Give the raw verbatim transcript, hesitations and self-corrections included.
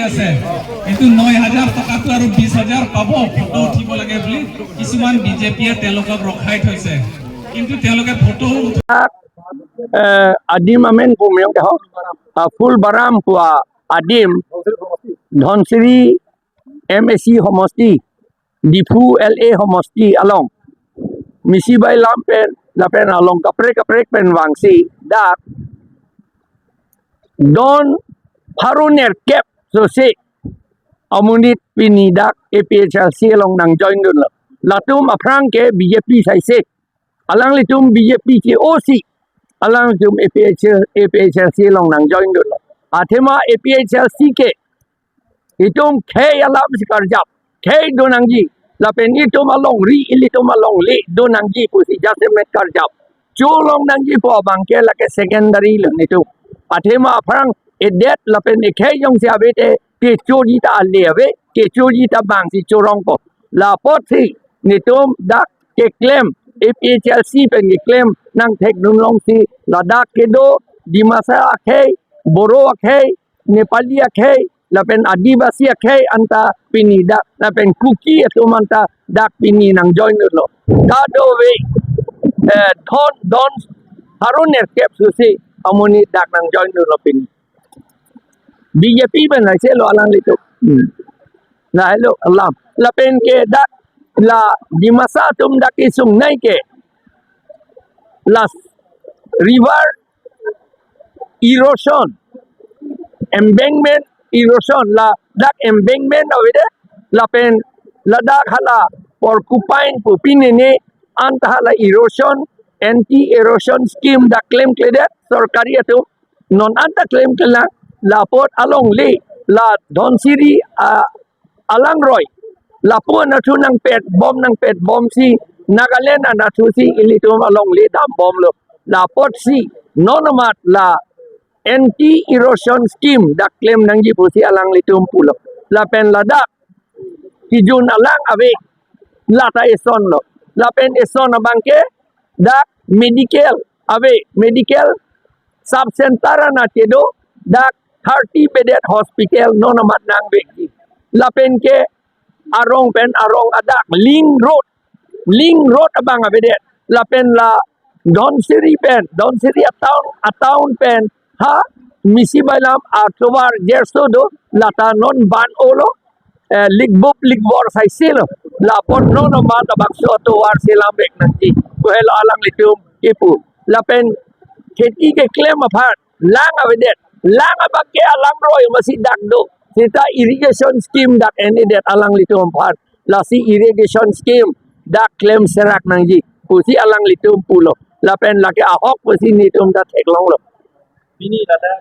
আছে। এইটো ন হাজাৰ টকাটো আৰু বিশ হাজাৰ পাব ফটো উঠিব লাগে বুলি কিছুমান বিজেপিয়ে তেওঁলোকক ৰখাই থৈছে। কিন্তু তেওঁলোকে ফটো উঠা eh, adim amen pu meyong ke ho, ah, Phulbaram pu adim, Dhansiri M A C homosti, Diphu L A homosti along, Misibai lam pen, lapen along kaprek kaprek pen vangsi, dak don pharo nerkep sose amonit pini dak A P H L C along nang join dunlo. Latum aphrang ke B J P saise. Alanglitum B J P ke O C. Alanglitum A P H L, A P H L C along nang join dunlo. Athema A P H L C ke itum khei alam si karjap, khei do nangji. Lapen itum alongri, ilitum alongle do nangji pusi jasemet karjap. Cholong nangji pu abang ke lake secondary lo netum. Athema aphrang edet lapen ekhei jongsi ave te, kechoji ta ale ave, kechoji ta bangsi chorongpo. La apotsi netum dak keklem, A P H L C pen keklem nangthek dunlongsi, ladak kedo Dimasa akhei, Boro akhei, Nepali akhei, lapen Adivasi akhei anta pini dak, lapen Kuki atum anta dak pini nang join dunlo. Kadokave, eh, don, don pharo nerkep sose amonit dak nang join dunlo pini. B J P pen laise lo alanglitum. Hmm. Lahelo alam. Lapen ke dak la Dimasa atum dak kesungnei ke la river erosion, embankment erosion, ladak embankment avedet, lapen ladak hala Porcupine pu pini ne anta hala erosion, anti erosion scheme dak klemkledet sorkari atum, non anta klemklelang. La apot alongle la Dhansiri, ah, alangroi, lapu anatthu nangpet bom, nangpet bomsi Nagaland anatthusi ilitum alongle dam bomlo. La apotsi non amat la anti erosion scheme dak klem nangji pusi alanglitum pulo. Lapen ladak kejun alang ave, lata esonlo. Lapen eson abang ke dak medical ave, medical sub center anat kedo, dak thirty bedded hospital non amat nangvekji. Lapen ke arong pen arong adak link road, link road abang avedet. Lapen la Dhansiri pen, Dhansiri atown, atown pen ha Misibai lam atovar jerso do, lata non ban-olo, eh, likbup likbor saisilo. La apot non amat labangso atovar si lamvek nangji pu helo alanglitum kipu. Lapen kheti keklem aphan lang avedet, lang abang ke alangroi masi dak do. Seta irrigation scheme dak en-edet alanglitum aphan. Lasi irrigation scheme dak klem serak nangji pusi alanglitum pulo. Lapen lake ahok pusi netum ta theklonglo. Pini lata